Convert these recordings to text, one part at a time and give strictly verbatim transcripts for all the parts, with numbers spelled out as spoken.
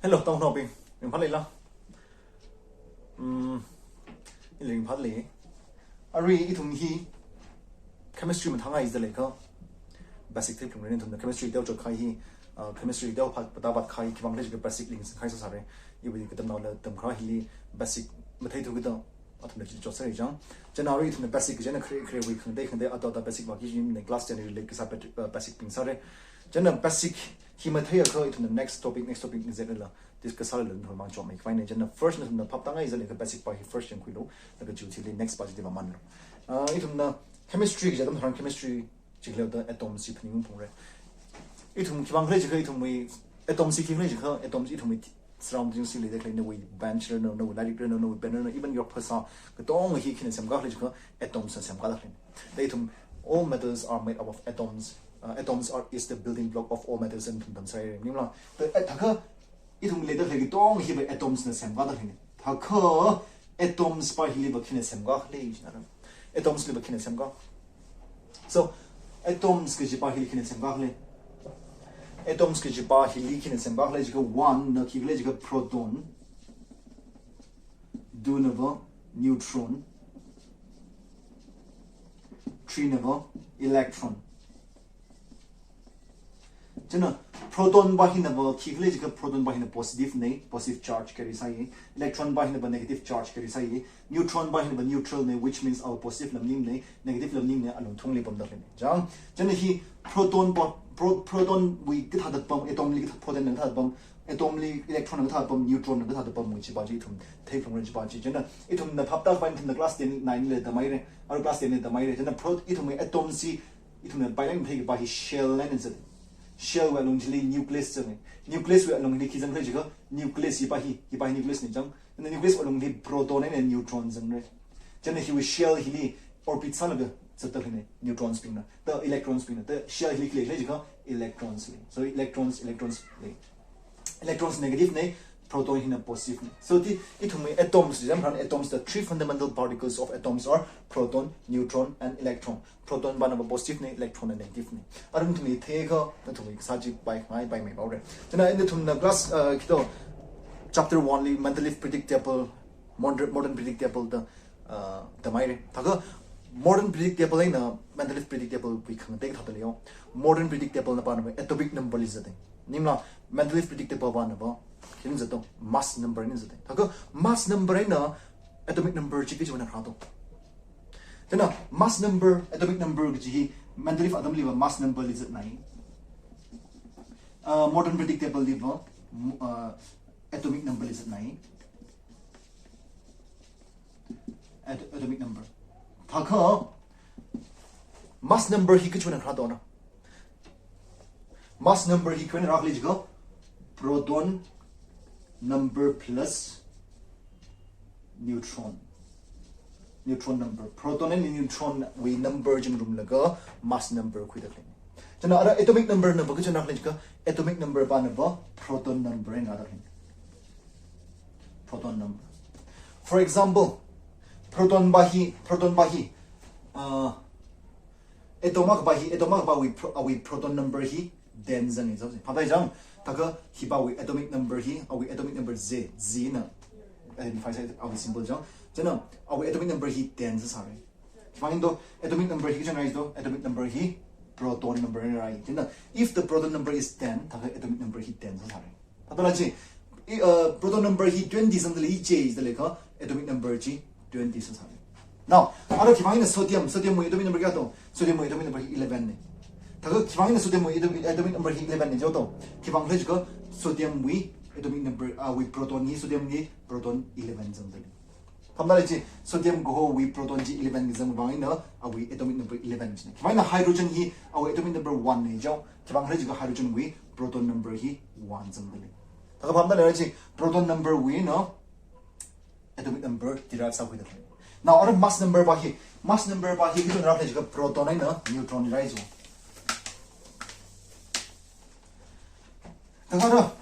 Hello, tongnaobing. Ringphālala? Hmm, ili ringphālala. Arui ithum hi chemistry mathāngai zalei kha. Basic theiphalungra ithumna chemistry teochot kahai hi, uh, chemistry teophat pata pat kahai hi khivang khala jiakha basic li ngasan kahai sāsāra. Iwui katamnaola tamkharā hili basic matheithu kida athumna chi chotsāra chang. Chieina arui ithumna basic chieina khare kharewui khangatei khangatei ata ata basic vāki jimne class ten li relate kasā pat-, uh, basic bing sāra. Chieina basic hi matheiakha ithumna next topic, next topic ngazekla discuss sālala nthormang chotmei khavaina. Chieina first nathumna phaptāngai zalei kha basic pa hi first yangkhuilu, laga chiwui thili next pa chili vāmanlu. Uh, ithumna chemistry kaji atam tharan chemistry chikleoda atoms chi phaningungphungra. Ithum khivang khala jiakha ithumwui atoms hi khi khala jiakha atoms ithumwui surroundings li leida khalei nawui bench ranu, nawui lairik ranu, nawui pen ranu, even your phasā katonga hi khina semkā khala jiakha atoms na semkāda khaleina. Da ithum all matters are made up of atoms. Uh, atoms are, is the building block of all matters and ithum tamsai ringmila. Da, eh, thākha ithum leida khalei katonga hi va atoms na semkāda khaleina. Thākha atoms pa hili va khina semkā khala jina. Atoms li va khina semkā. So, atoms kaji pa hili khina semkā khala. Atoms kaji pa hili khina semkā khala jiakha one na khi khala jiakha proton, two na va neutron, three na va electron. Chieina proton pa hina va khi khala jiakha proton pa hina positive na, positive charge carry sāi. Electron pa hina va negative charge carry sāi. Neutron pa hina va neutral na, which means our positive lam maningmana, negative lam maningmana, alungthungli pamda khaleina. Chang, chieina hi proton pa, pro-, proton wui kathāda pam, atom li kathā-, proton na kathāda pam, atom li electron na kathāda pam, neutron na kathāda pam, chi pa chi ithum theiphalungra chi pa chi. Chieina ithumna phaptā khavai ithumna class ten nine li tamhaira, arui class ten li tamhaira. Chieina pro-, ithumwui atom chi ithumna pailang thei pa hi shell eina zat. Shell wui alung chili nucleus zanga. Nucleus wui alung hili khi zang khala jiakha nucleus hi pa hi, hi pa hi nucleus na chang. Chieina nucleus alungli proton eina neutron zangra. Chieina hiwui shell hili orbit sālaga zatda khaleina neutrons bingna, da electrons bingna, da shell hili khi lei khala jiakha electrons lei. So electrons, electrons lei. Electrons negative na, proton hina positive na. So the, ithumwui atoms, example, atoms, the three fundamental particles of atoms are proton, neutron, and electron. Proton pana va positive na, electron na negative na. Arui nathumli theiakha, nathumli kasā chi pai ngai, paimei paora. Chieina nathumna class, uh, kito, chapter one li Mendeleev periodic table, modern, modern periodic table da, uh, tamhaira. Thākha modern periodic table eina Mendeleev periodic table wui khangatei kathāda leiyo. Modern periodic table na pa na va atomic number li zata. Maningla Mendeleev periodic table pa na va khi eina zato, mass number eina zata. Thākha mass number eina atomic number chi khiwuivang na kharāto. Chieina mass number, atomic number kaji hi Mendeleev atamli va mass number li zatnai. Uh, modern periodic table li va, uh, atomic number li zatnai. At-, atomic number. Thākha mass number hi khiwuivang na kharāto na. Mass number hi khiwuivang na rākhala jiakha proton number plus neutron. Neutron number. Proton and neutron wui number chi ngarumlaga mass number khuida khaleina. Chieina ara atomic number na va khiwuivang na rākhala jiakha atomic number pa na va proton number eina rāda khaleina. Proton number. For example, proton pa hi, proton pa hi, uh, atom akha pa hi, atom akha pawui pro-, awui proton number hi ten zanga, so, phaptāi chang, thākha hi pawui atomic number hi, awui atomic number Z, Z na identify sāi awui symbol chang. Chieina awui atomic number hi ten sāsāra. Khivang eina to, atomic number hi khiwuivang na rāi to, atomic number hi proton number eina rāi. Chieina if the proton number is ten, thākha atomic number hi ten sāsāra. Phaptāla chi, i, uh, proton number hi twenty zangda lei, J zangda lei kha, atomic number chi twenty sāsāra. Now, ara khivang eina sodium, sodium wui atomic number kayā to? Sodium wui atomic number hi eleven na. Thākha khivang eina sodium wui atomic, atomic number hi eleven na jao to? Khivang khala jiakha sodium wui atomic number, uh, wui proton hi, sodium wui proton eleven zangda lei. Phaptāla chi, sodium kahowui proton chi eleven kazang vang eina awui atomic number eleven china. Khivang eina hydrogen hi awui atomic number one na jao? Khivang khala jiakha hydrogen wui proton number hi one zangda lei. Thākha phaptāla chi, proton number wui eina atomic number derive sākhuida khaleina. Now, ara mass number pa hi, mass number pa hi khiwuivang na rākhala jiakha proton eina neutron li rāi jo. Thākha ara,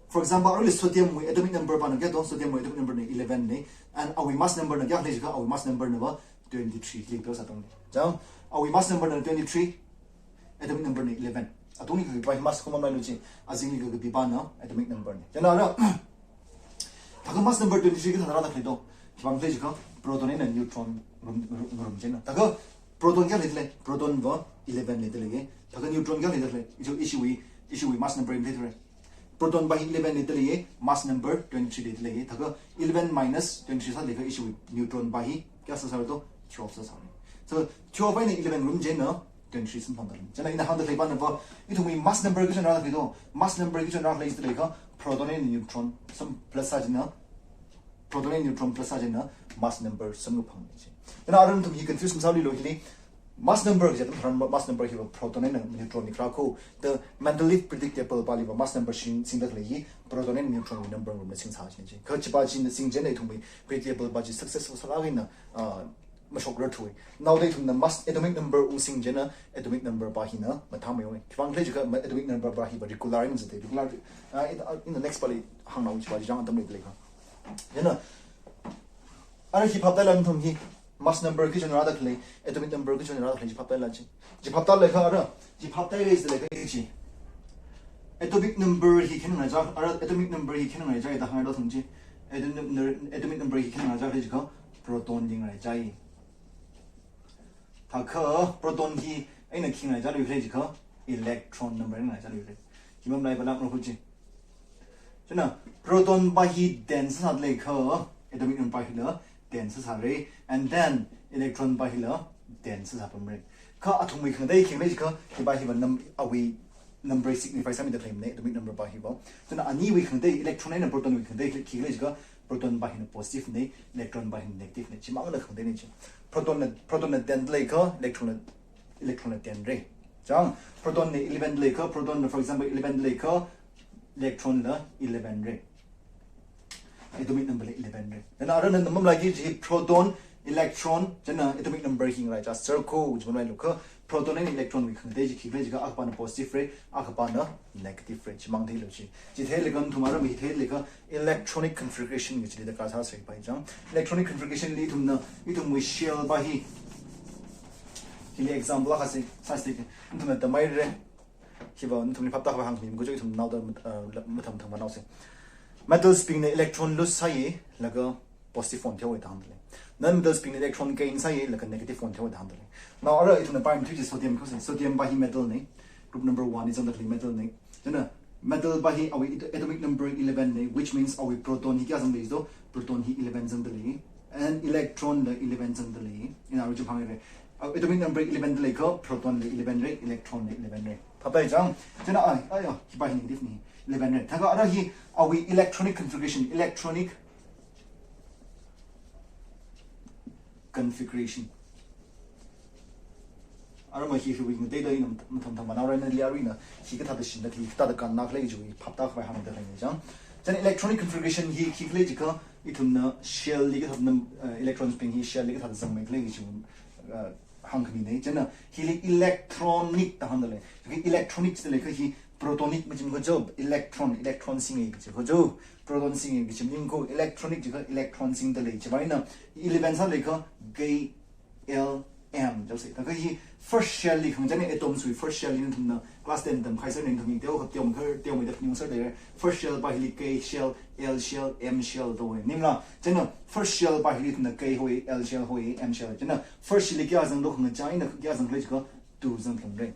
for example, arui sodium wui atomic number pa na kayā to? Sodium wui atomic number na eleven na, and awui mass number na kayā khala jiakha, awui mass number na va twenty-three, click to sātong. Chang, awui mass number na twenty-three, atomic number na eleven. Atungli kapipa hi mass common line chi, azingli kapipana atomic number na. Chieina ara, thākha mass number twenty-three kathāda rāda khalei do? Khiwuivang khala jiakha proton eina neutron ngarum, ngarum, ngarum chieina. Thākha proton kayā leida lei? Proton va eleven leida lei. Thākha neutron kayā leida lei? Ishi, ishiwui, ishiwui mass number hi leida lei. Proton va hi eleven leida lei, mass number twenty-three leida lei. Thākha eleven minus twenty-three sālakha ishiwui neutron va hi kayā sāsāra do? Twelve sāsāra. So twelve eina eleven ngarum chieina twenty-three samphangda lei. Chieina ina hāngda khalei pana va, ithumwui mass number kachon rāda khalei do? Mass number kachon rāda khalei jilaga proton eina neutron sam plus sā chieina, proton eina neutron plus sā chieina mass number samkaphang lei chi. Chieina ara nathum hi confuse masāluilu hili. Mass number kaji atam tharan mass number hiva proton eina neutron li kharā ko. The Mendeleev periodic table pali va mass number sing, singda khalei hi proton eina neutron wui number ngarumna singsa chi chi. Kha chipa china sing chieina ithumwui periodic table pa chi successful sālāk eina, ah, mashokrarthui. Naoda ithumna mass atomic number wui sing chieina atomic number pa hina mathāmei. Khiwuivang khala jiakha ma-, atomic number pa hiva regular eina zate. Regular, ah, in, ah, in the next pali hāngnaowa chipa chi chang atam leida lei kha. Chieina ara hi phaptāla nathum hi, mass number kachon rāda khalei, atomic number kachon rāda khalei chi phaptāla chi. Chi phaptālakha ara, chi phaptālei jilaga chi. Atomic number hi khaning rāja, ara atomic number hi khaning rāja, ida hāngra do thang chi. Atomic number, atomic number hi khaning rāja khala jiakha proton li ngarāja. Thākha proton hi eina khi ngarājaluira jiakha electron number ngarājaluira. Hi mamalaipalāk no hu chi. Chieina proton pa hi ten sāsālakha atomic number hila ten sāsāra, and then electron pa hila ten sāsāpamra. Kha athumwui khangatei khi khala jiakha, hipa hiva num-, awui number signify sāmida khalei mana, atomic number pa hiva. Chieina aniwui khangatei, electron eina proton wui khangatei khi khala jiakha, proton pa hina positive na, electron pa hina negative na, chimangna khangateina chi. Proton na, proton na ten leilakha, electron na, electron na ten ra. Chang, proton na eleven leilakha, proton na, for example, eleven leilakha, electron na eleven ra. Atomic number la eleven ra. Chieina ara nana mamalaiki kaji proton, electron, chieina atomic number hi ngarāja sāra ko, kaji mamalailu kha, proton eina electron wui khangatei chi khi khala jiakha akhapana positive ra, akhapana negative ra, chimang theilu chi. Chi theilaga nathum ara mi theilaga electronic configuration kaji chili darkar sāsāpai chang. Electronic configuration li ithumna, ithumwui shell pa hi. Hili example akha sā, sāsei, nathumna tammeira. Hiva nathumli phaptākhavai hāngmi, makujo ithum naoda mat-, uh, mathang mathang manaosei. Metals bingna electron lose sāya, laga positive one theowa da hāngda lei. Non-metals bingna electron gain sāya, laga negative one theowa da hāngda lei. Now, ara ithumna pāmei chi sodium kho sāsei. Sodium pa hi metal na, group number one li zangda khalei metal na. Chieina metal pa hi awui at-, atomic number eleven na, which means awui proton hi kayā zangda lei do? Proton hi eleven zangda lei. And electron la eleven zangda lei. Ina aruichum hāngra. Atomic number eleven da leilakha, proton la eleven ra, electron la eleven ra. Phaptāi chang. Chieina ai, ai, ai, hipa hi negative na, eleven ra. Thākha ara hi awui electronic configuration, electronic configuration. Ara ma hi hiwui ngateida ina mathang mathang manaora, nali aruina hi kathāda shinda, hi kathāda kānna khala kajiwui phaptākhavai hāngda leina chang. Chieina electronic configuration hi khi khala jiakha, ithumna shell li kathāda nam, uh, electrons bing hi shell li kathāda zangmei khala kajiwui, uh, hāngkhami na. Chieina hili electronic da hāngda lei. Hi electronic da leilakha hi protonic machine kho jo, electron, electron singa kaji kho jo. Proton singa kaji maning kho, electronic jiakha electron singda lei. Chiwuivang eina eleven sālakha K L M, jaosei. Thākha hi first shell li khangachei na, atoms wui first shell li nathumna class ten tamkahai sāra, nathum teokha teomeikha, teomeida phaningungser da lei. First shell pa hili K shell, L shell, M shell da hoi. Maningla, chieina first shell pa hili ithumna K hoi, L shell hoi, M shell. Chieina first shell li kayā zang do khangachei na, kayā zang khala jiakha two zangphalungra.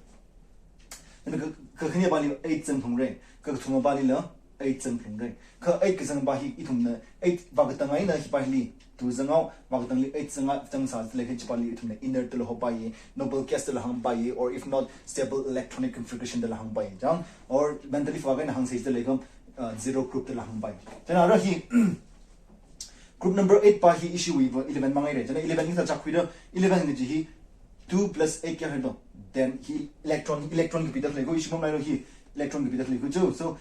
Chieina ka, kakhane pali eight zangphalungra. Kakathuma palila eight zangphalungra. Kha eight kazang pa hi ithumna eight vākatang eina hipa hili two zanghaowa, vākatangli eight zanga, zangsā jilaga chipali ithumna inert dala hopaiya, noble gas dala hāngpaiya, or if not, stable electronic configuration dala hāngpaiya. Chang, or Mendeleev vākahai eina hāngsei jilaga, uh, zero group dala hāngpaiya. Chieina ara hi, group number eight pa hi ishiwui va eleven mangaira. Chieina eleven hi sāchākkhuida, eleven kaji hi two plus eight kayā hoi do? Ten hi electron, electron kapida khalei kho, ishi mamalailo hi electron kapida khalei kho jo. So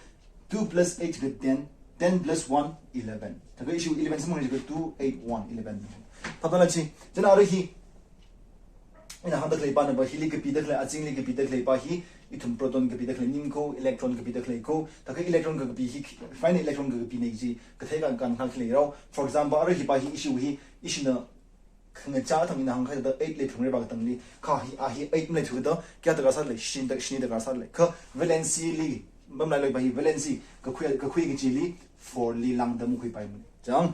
two plus eight ka ten, ten plus one, eleven. Thākha ishiwui eleven samphang jiakha two, eight, one, eleven. Phaptāla chi. Chieina ara hi, ina hāngda khalei pana va hili kapida khalei, azingli kapida khalei pa hi, ithum proton kapida khalei maning kho, electron kapida khalei kho. Thākha electron kakapi hi, fine electron kakapi na kaji kathei kān, kānkhanā khalei rao. For example, ara hipa hi ishiwui hi, ishina Khangachā athang ina hāngkahai thāda eight leiphalungra vākatangli. Kha hi, a hi eight maleithuda, kayā darkar sālei, shini dark-, shini darkar sālei. Kha valency li, mamalailoi va hi valency, kakhui, kakhui kachili, four li lāngda makhuipaimana. Chang,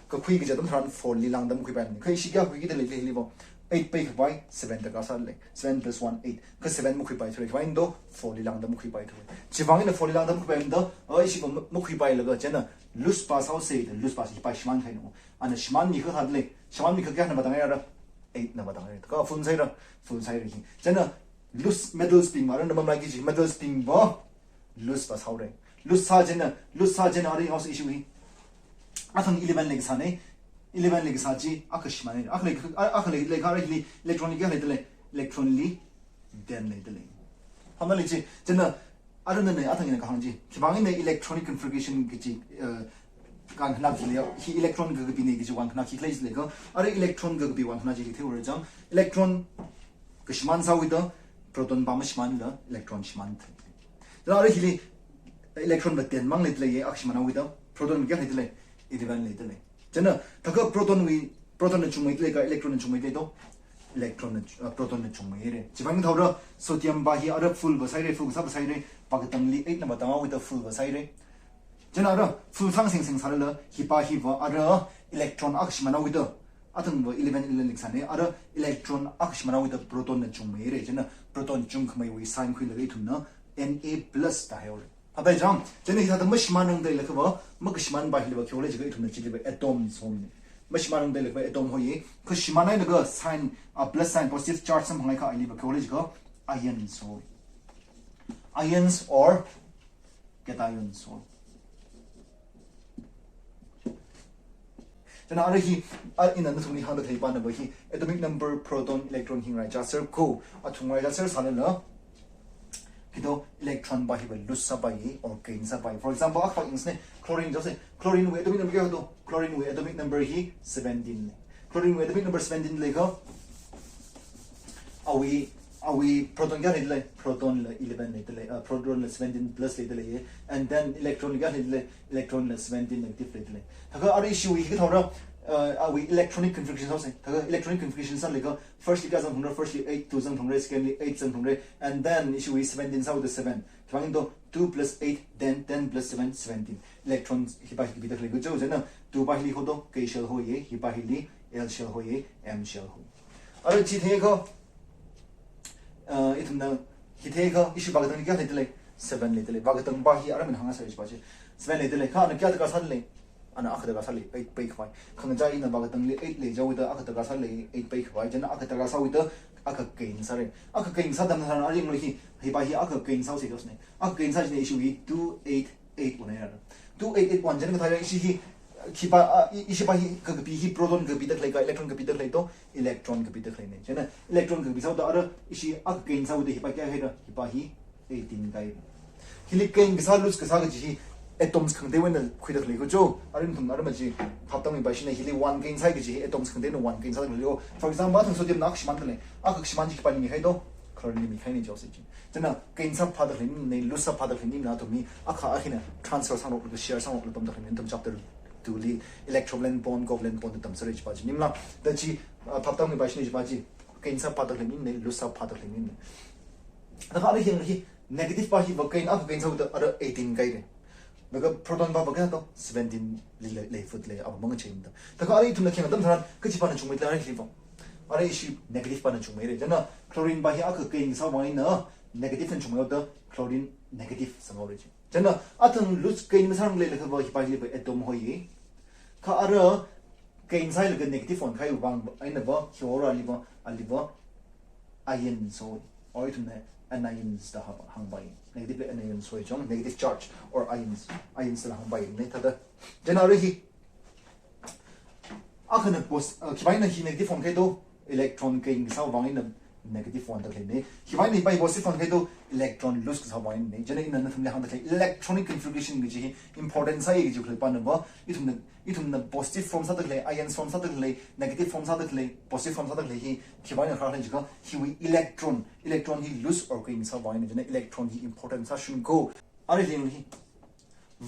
kakhui kaji atam tharan four li lāngda makhuipaimana. Kha ishi kayā khuikida lei hili va, eight peikhavai, seven darkar sālei. Seven plus one, eight. Kha seven makhuipaithura. Khavai ndo, four li lāngda makhuipaithura. Chivang ina four li lāngda makhuipaimada, a ishi va ma-, makhuipailaga, chieina, lose vāsāhaosei da, lose vāsā, hipa shimānkahaina. Ana shimānmi kha thāda lei, shimānmi kha kayāna vātāngaira, eight na vātāngaira. Kha full sāhaira, full sāhaira hi. Chieina lose metals bing va, arui na mamalaiki kaji metals bing va, lose vāsāhaora. Lose sā chieina, lose sā chieina arui haosa ishi hi. Athang eleven leikasāna, eleven leikasā chi, akha shimānhaira. Akha lei, a-, akha lei, leikha arui hili, electron li kayā leidalei, electron li ten leida lei. Hāngda lei chi, chieina, arui nana athang ina kahāng chi. Khivang ina electronic configuration kaji, eh, kan hana kile, hi electron kakapina kaji vang hana khi khalei chi lei kha, arui electron kakapi vang hana chi lei theora chang. Electron kashimān sāhaoda, proton va mashimānla, electron shimān. Chieina arui hili, electron va ten mang leida lei, akha shimānhaoda, proton kayā leida lei, eleven leida lei. Chieina, thākha proton wui, proton na chungmeida lei kha, electron na chungmeida lei to, electron na, uh, proton na chungmeihaira. Chivang thaora, sodium va hi arui full vāsāhaira, full kasā vāsāhaira, vākatangli eight na vātāngahaoda full vāsāhaira. Chieina arui full sāngaseng sālala, hipa hi va arui electron akha shimānhaoda, athang va eleven, eleven leikasāna, arui electron akha shimānhaoda proton na chungmeihaira. Chieina proton chungkhameiwui sign khuilaga ithumna Na plus da haihaora. Abai chang, chieina hithāda mashimānrangda leilakha va, makashimānva hili va khi hole jiakha ithumna chili va atom sāhaomana. Mashimānrangda leilakha va atom hoi, kashimānhailaga sign, a plus sign, positive charge samphanghaikha hili va khi hole jiakha ion sāhoi. Ions or cations hoi. Chieina arui hi, a ina nathumli hāngda theipana va hi, atomic number, proton, electron hi ngaraichāser ko, athum ngaraichāser sālala, khi to electron va hi va lose sāpai or gain sāpai. For example, akha ina sāne, chlorine jihaose, chlorine wui atomic number kayā to, chlorine wui atomic number hi seventeen lei. Chlorine wui atomic number seventeen leikha, awui, awui proton kayā leida lei, proton la eleven leida lei, uh, proton la seventeen plus leida lei, and then electron kayā leida lei, electron la seventeen negative leida lei. Thākha arui ishiwui hi thaora, uh, awui electronic configuration sāhaose. Thākha electronic configuration sāleikha, first li kayā zangphalungra, first li eight, two zangphalungra, second li eight zangphalungra, and then ishiwui seventeen sāhaoda seven. Khivang to two plus eight, then ten plus seven, seventeen. Electron hipa hi kapida khalei ko jo, chieina two pa hili ho to, K shell hoi, hipa hili L shell hoi, M shell hoi. Arui chi theiakha, uh, ithumna hi theiakha, ishi vākatangli kayā leida lei, seven leida lei. Vākatang va hi arui mina hāngngasakra jipa chi, seven leida lei. Kha ana kayā darkar sālei, ana akha darkar sālei, eight peikhavai. Khangachā ina vākatangli eight leijihaoda akha darkar sālei, eight peikhavai. Chieina akha darkar sāhaoda akha gain sāra. Akha gain sā atam tharan arui yanglu hi, hipa hi akha gain sāhaosei jihaosne. Akha gain sā chieina ishiwui two eight eight one haira. Two eight eight one chieina kathā ishi hi, hipa, a, i-, ishipa hi kakapi hi proton kapida khalei kha, electron kapida khalei to, electron kapida khaleina. Chieina electron kakapi sāhaoda arui ishi akha gain sāhaoda hipa kayā haira, hipa hi eighteen kai. Hili gain kasā, lose kasā kaji hi atoms khangateiwui eina khuida khalei ko jo. Arui nathum arui machi phaptāngmipaishina, hili one gain sāi kaji hi atoms khangateiwui eina one gain sāda khalei ko. For example, athang sodium na akha shimānda lei. Akha shimān chi khipāli mikahai to, chlorine li mikahaina jihaose chi. Chieina gain sāphāda khalei maningmana, lose sāphāda khalei maningmana, athumwui akha akhana transfer sāngarokla, share sāngarokla pamda khalei maningmana, nathum chapter two li electrovalent bond, covalent bond tamsāra jipa chi maningmana. Da chi, uh, phaptāngmipaishina jipa chi, gain sāphāda khalei maningmana, lose sāphāda khalei maningmana. Thākha arui hi, hi negative pa hi va gain, akha gain sāhaoda arui eighteen kaira. Laga proton pa va kayā to, seventeen li lei, leifut lei, ava mangacheimada. Thākha arui ithumna khayang atam tharan, kachipana chungmeida lei arui hili va. Arui ishi negative pana chungmeira. Chieina chlorine pa hi akha gain sāvang eina negative na chungmeihaoda chlorine negative sāngaora chi. Chieina athang lose gain masārang leilakha va hipa hili va atom hoi. Kha arui gain sāhailaga negative onkahai vang eina va, hi ora ali va, ali va ions hoi. Or ithumna anions da hāng, hāngpai. Negative la anions hoi chang, negative charge or ions, ions da hāngpaina thāda. Chieina arui hi, akhana pos-, uh, khipāna hi negative onkahai to, electron gain kasā vang eina negative onda khaleina. Khipāna hipa hi positive onkahai to, electron lose kasā vang eina. Chieina ina nathumli hāngda khalei electronic configuration kaji hi important sāi kaji khaleipana va, ithumna, ithumna positive form sāda khalei, ions form sāda khalei, negative form sāda khalei, positive form sāda khalei hi khipāna khala jiakha, hiwui electron, electron hi lose or gain sāvang eina, chieina electron hi important sāshun ko. Arui hili hi,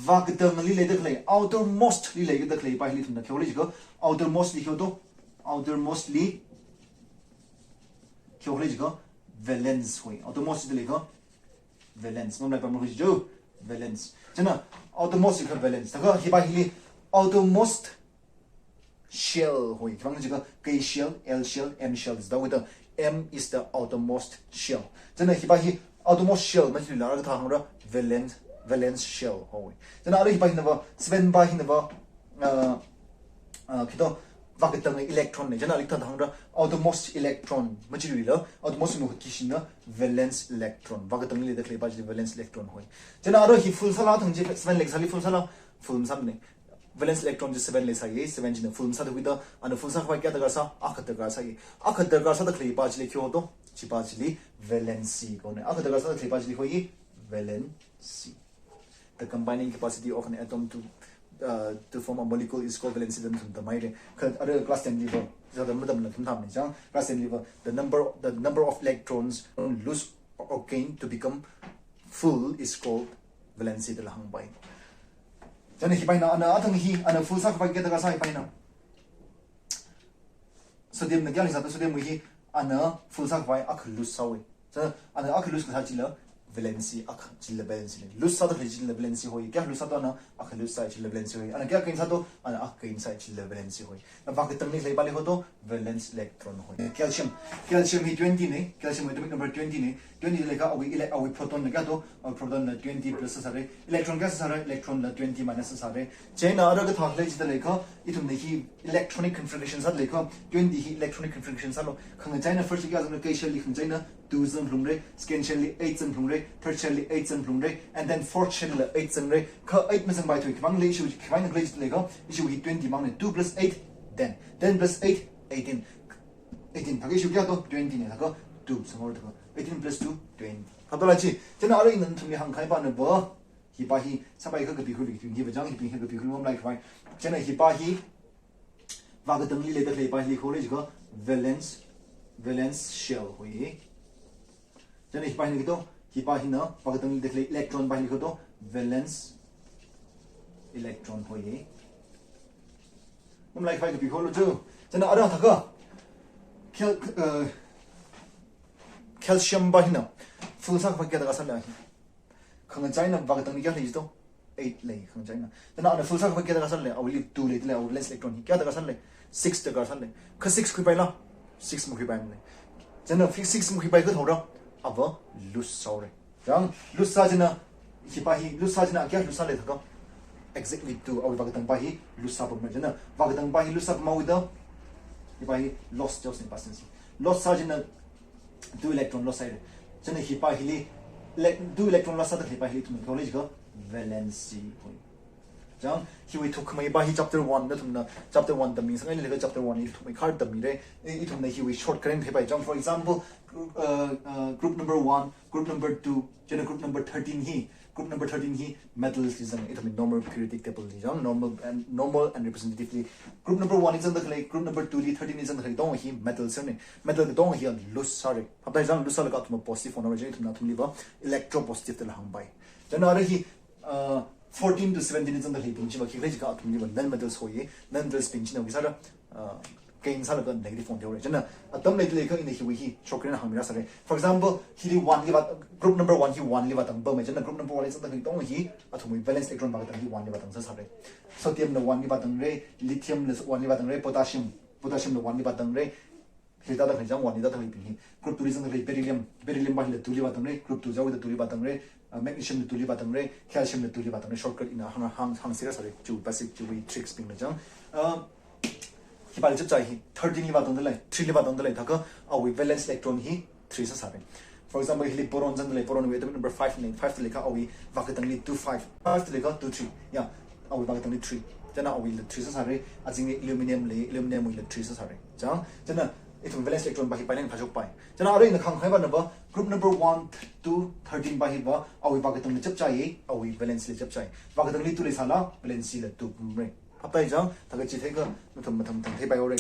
vākatangli leida khalei, outermost li leida khalei pa hili ithumna khi hole jiakha, outermost li khi to, Outermost li khi holi jiakha valence hoi. Outermost da leiakha valence. Mamlai pamra hoi jiakha valence. Chieina outermost jiakha valence. Thākha hipa hili outermost shell hoi. Khiwuivang jiakha K shell, L shell, M shell. Is the, with the M is the outermost shell. Chieina hipa hi outermost shell machiluila arui kathā hāngra valence, valence shell hoi. Chieina arui hipa hina va, seven pa hina va, uh, uh, khi to, vākatang electron nei. Chieina arui kathā hāngra outermost electron machiluila, outermost mu kishina valence electron. Vākatangli leida khalei pa chi valence electron hoi. Chieina arui hi full sāla thang chi, seven li sāli full sāla, full sāmana. Valence electron chi seven li sāya, seven china full sāda huida, ana full sākhavai kayā darkar sā, akha darkar sāya. Akha darkar sāda khalei pa chili khi ho to, chi pa chili valency kona. Akha darkar sāda khalei pa chili hoi valency. The combining capacity of an atom to, uh, to form a molecule is called valency, da nathum tamhaira. Kha arui class ten li va, zada matamna thum tham ni chang. Class ten li va, the number, the number of electrons loose or gain to become full is called valency dala hāngpai. Chieina hipa hina, ana athang hi, ana full sākhavai kayā darkar sā hipa hina. Sodium na kayāli sā to, sodium hi ana full sākhavai akha loose sāya. Chieina ana akha loose kasā chila valency akha, chila valency lei. Loose sāda khalei chila valency hoi. Kayā loose sā to ana akha loose sā chila valency hoi. Ana kayā gain sā to ana akha gain sā chila valency hoi. Na vākatangli khalei pali ho to valence electron hoi. Calcium. Calcium hi twenty nei. Calcium atomic number twenty nei. Twenty da leiakha awui ele-, awui proton na kayā to, awui proton la twenty plus sāsāra. Electron kayā sāsāra, electron la twenty minus sāsāra. Chieina arui kathā lei jida leiakha, ithumna hi electronic configuration sāda leiakha, twenty hi electronic configuration sālu. Khangachaina first kayā zanga, K shell li khangachaina two zangphalungra, second shell li eight zangphalungra, third shell li eight zangphalungra, and then fourth shell la eight zangra. Kha eight mazangpaithu, khiwuivang lei issue, khiwuivang lei jida leiakha, issue hi twenty mang nei, two plus eight, ten. Ten plus eight, eighteen. Eighteen. Thākha issue kayā to, twenty nei, thākha two, sangor thākha. Eighteen plus two, twenty. Kha to la chi, chieina arui ina nathumli hāngkahai pa na va, hipa hi, sāpai kha kapi huli, twenty va chang, hipa hi kapi huli mamlai khavai. Chieina hipa hi, vākatangli leida khalei pa hili holi jiakha valence, valence shell hoi. Chieina hipa hina khi to, hipa hina, vākatangli leida khalei electron pa hili khi to, valence electron hoi. Mamlai khavai kapi holu chu. Chieina arui thākha, cal-, uh, calcium pa hina full sākhavai kayā darkar sāla hi. Khangachaina vākatangli kayā lei to, eight lei khangachaina. Chieina ana full sākhavai kayā darkar sāla, awuili two leida lei, awui valence electron hi kayā darkar sāla, six darkar sāla. Kha six khuipaila, six makhuipaimana. Chieina fi-, six makhuipai kathāra, ava loose sāhaora. Chang, loose sā chieina, hipa hi loose sā chieina kayā loose sāla thākha, exactly two, awui vākatang pa hi loose sāpamra. Chieina vākatang pa hi loose sāpamhaoda, hipa hi loss jaws nei, past tense. Loss sā chieina two electron loss sāhaira. Chieina hipa hili, le-, two electron loss sāda hipa hili ithumna khi holi jiakha valency hoi. Chang, hiwui thukkhamei pa hi chapter one da ithumna, chapter one tammi sāngai leiakha chapter one hi thukkhamei khar tammira. I, ithumna hiwui short current heipai chang. For example, group, uh, uh, group number one, group number two, chieina group number thirteen hi, group number thirteen hi metals li zanga, ithumwui normal periodic table li zanga, normal and, normal and representatively. Group number one li zangda khalei, group number two li, thirteen li zangda khalei katonga hi metals nei. Metal katonga hi loose sāra. Haptai zang loose sālaga athum positive form haora, chieina ithumna athumli va electropositive dala hāngpai. Chieina arui hi, uh, fourteen to seventeen li zangda khaleibing chi va khi khalei jiakha athumli va non-metals hoi, non-metals bing china khi sāra, uh, gain sālaga negative form haora. Chieina atam leida leiakha ina hiwui hi short current hāngmira sāra. For example, hili one li va, group number one hi one li vātangpamma, chieina group number one li zangda khalei katonga hi athumwui valence electron vākatang hi one li vātang sāsāra. Sodium la one li vātangra, lithium la one li vātangra, potassium, potassium la one li vātangra. Hithāda khalei chang one li tāda khaleibing hi. Group two li zangda khalei beryllium, beryllium pa hila two li vātangra, group two jaoda two li vātangra, uh, magnesium la two li vātangra, calcium la two li vātangra, shortcut ina hāng, hāng, hāngsira sāra, chiwui basic, chiwui tricks bing la chang. Uh, hipa li chapchai hi, thirteen li vātangda lei, three li vātangda lei, thākha awui valence electron hi three sāsāra. For example, hili boron zangda lei, boron wui atomic number five lei, five da leiakha awui vākatangli two five, five da leiakha two three. Ya, awui vākatangli three. Chieina awuila three sāsāra, azingli aluminum lei, aluminum wuila three sāsāra. Chang, chieina ithum valence electron pa hi pailang phashokpai. Chieina arui ina hāngkahai pa na va, group number one, two, thirteen pa hi va, awui vākatangli chapchai, awui valence li chapchai. Vākatangli two leisāla, valence la two pamra. Haptai chang, thākha chi theikha, matham matham thang theipai haora.